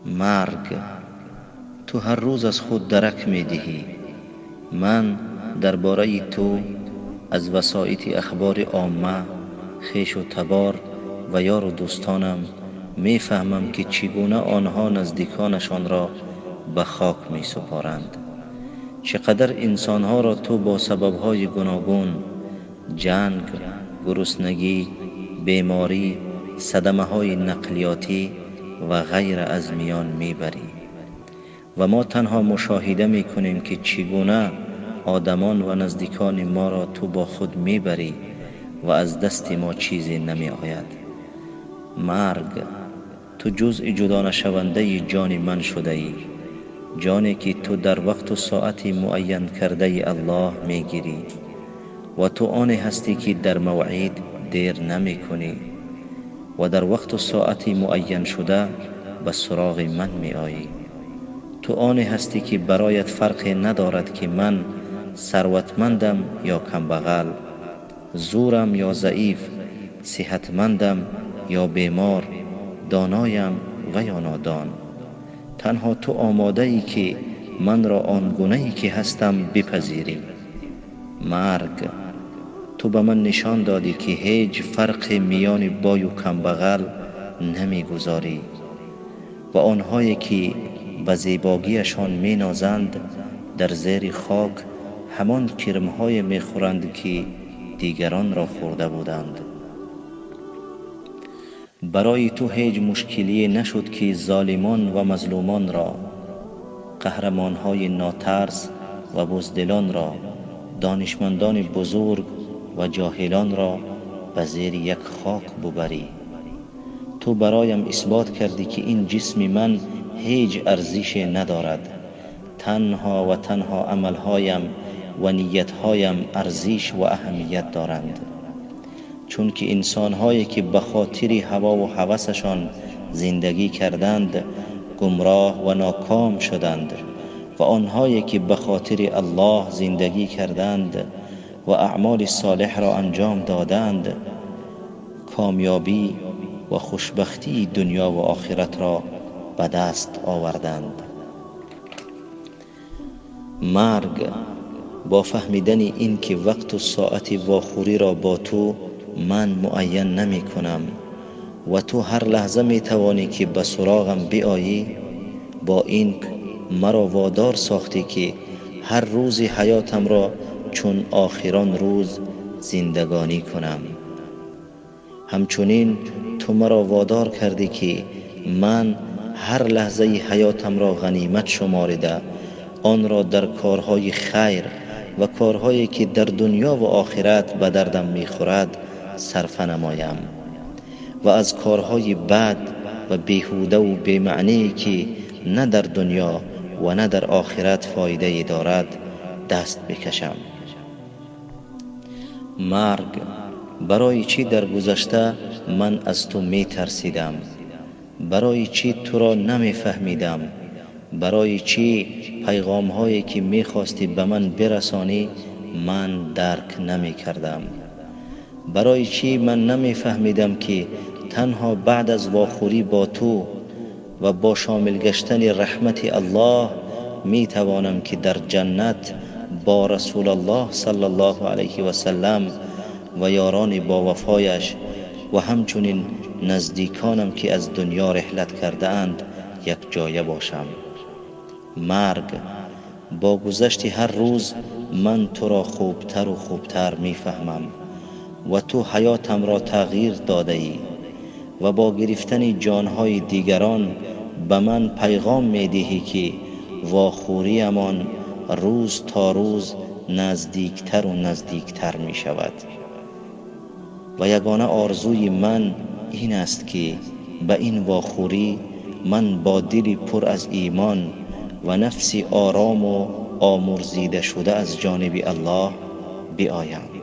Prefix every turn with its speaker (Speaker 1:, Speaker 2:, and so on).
Speaker 1: Марг, ту ҳар рӯз аз худ дарак медиҳӣ. Ман дар бораи ту аз васоити ахбори омма, хешу табор ва ёру дӯстонам мефаҳмам, ки чӣ гуна онҳо наздиконашонро ба хок месупоранд. Чӣ қадар инсонҳоро ту бо сабабҳои гуногун: ҷанг, гуруснагӣ, беморӣ, садамаҳои нақлиётӣ ва ғайра аз миён мебарӣ. Ва мо танҳо мушоҳида мекунем, ки чӣ гуна одамон ва наздикони моро ту бо худ мебарӣ ва аз дасти мо чизе намеояд. Марг, ту ҷузъи ҷудонашавандаи ҷони ман шудаӣ, ҷоне ки ту дар вақту соати муайянкардаи Аллоҳ мегирӣ ва ту оне ҳастӣ, ки дар мавъид дер намекунӣ ва дар вақту соати муайяншуда ба суроғи ман меоӣ. Ту оне ҳастӣ, ки бароят фарқе надорад, ки ман сарватмандам ё камбағал, зӯрам ё заиф, сиҳатмандам ё бемор, доноям ва ё нодон. Танҳо ту омодаӣ, ки манро он гунае ки ҳастам бипазирӣ. Марг, ту ба ман нишон додӣ, ки ҳеҷ фарқе миёни бою камбағал намегузорӣ ва онҳое ки ба зебогиашон менозанд, дар зери хок ҳамон кирмҳое мехӯранд, ки дигаронро хӯрда буданд. Барои ту ҳеҷ мушкилие нашуд, ки золимон ва мазлумонро, қаҳрамонҳои нотарс ва буздилонро, донишмандони бузург ва ҷоҳилонро ба зери як хок бубарӣ. Ту бароям исбот кардӣ, ки ин ҷисми ман ҳеҷ арзише надорад. Танҳо ва танҳо амалҳоям ва ниятҳоям арзиш ва аҳамият доранд. Чунки инсонҳое ки ба хотири ҳавову ҳавасашон зиндагӣ карданд, гумроҳ ва ноком шуданд ва онҳое ки ба хотири Аллоҳ зиндагӣ карданд ва аъмоли солеҳро анҷом доданд, комёбӣ ва хушбахтии дунё ва охиратро ба даст оварданд. Марг, бо фаҳмидани ин ки вақту соати вохӯриро бо ту ман муайян намекунам ва ту ҳар лаҳза метавонӣ, ки ба суроғам биоӣ, бо ин маро водор сохтӣ, ки ҳар рӯзи ҳаётамро чун охирон рӯз зиндагонӣ кунам. Ҳамчунин ту маро водор кардӣ, ки ман ҳар лаҳзаи ҳаётамро ғанимат шуморида, онро дар корҳои хайр ва корҳое ки дар дунё ва охират ба дардам мехӯрад сарфа намоям ва аз корҳои бад ва беҳудаву бемаъние, ки на дар дунё ва на дар охират фоидае дорад, даст бикашам. Марг, барои чӣ дар гузашта ман аз ту метарсидам? Барои чӣ туро намефаҳмидам? Барои чӣ пайғомҳое ки мехостӣ ба ман бирасонӣ, ман дарк намекардам? Барои чӣ ман намефаҳмидам, ки танҳо баъд аз вохӯрӣ бо ту ва бо шомил гаштани раҳмати Аллоҳ метавонам, ки дар ҷаннат бо Расулаллоҳ саллаллоҳу алайҳи васаллам ва ёрони бовафояш ва ҳамчунин наздиконам, ки аз дунё реҳлат кардаанд, якҷоя бошам? Марг, бо гузашти ҳар рӯз ман туро хубтару хубтар мефаҳмам ва ту ҳаётамро тағйир додаӣ ва бо гирифтани ҷонҳои дигарон ба ман пайғом медиҳӣ, ки вохӯриямон рӯз то рӯз наздиктару наздиктар мешавад. Ва ягона орзуи ман ин аст, ки ба ин вохӯрӣ ман бо дили пур аз имон ва нафси орому омурзидашуда аз ҷониби Аллоҳ биоям.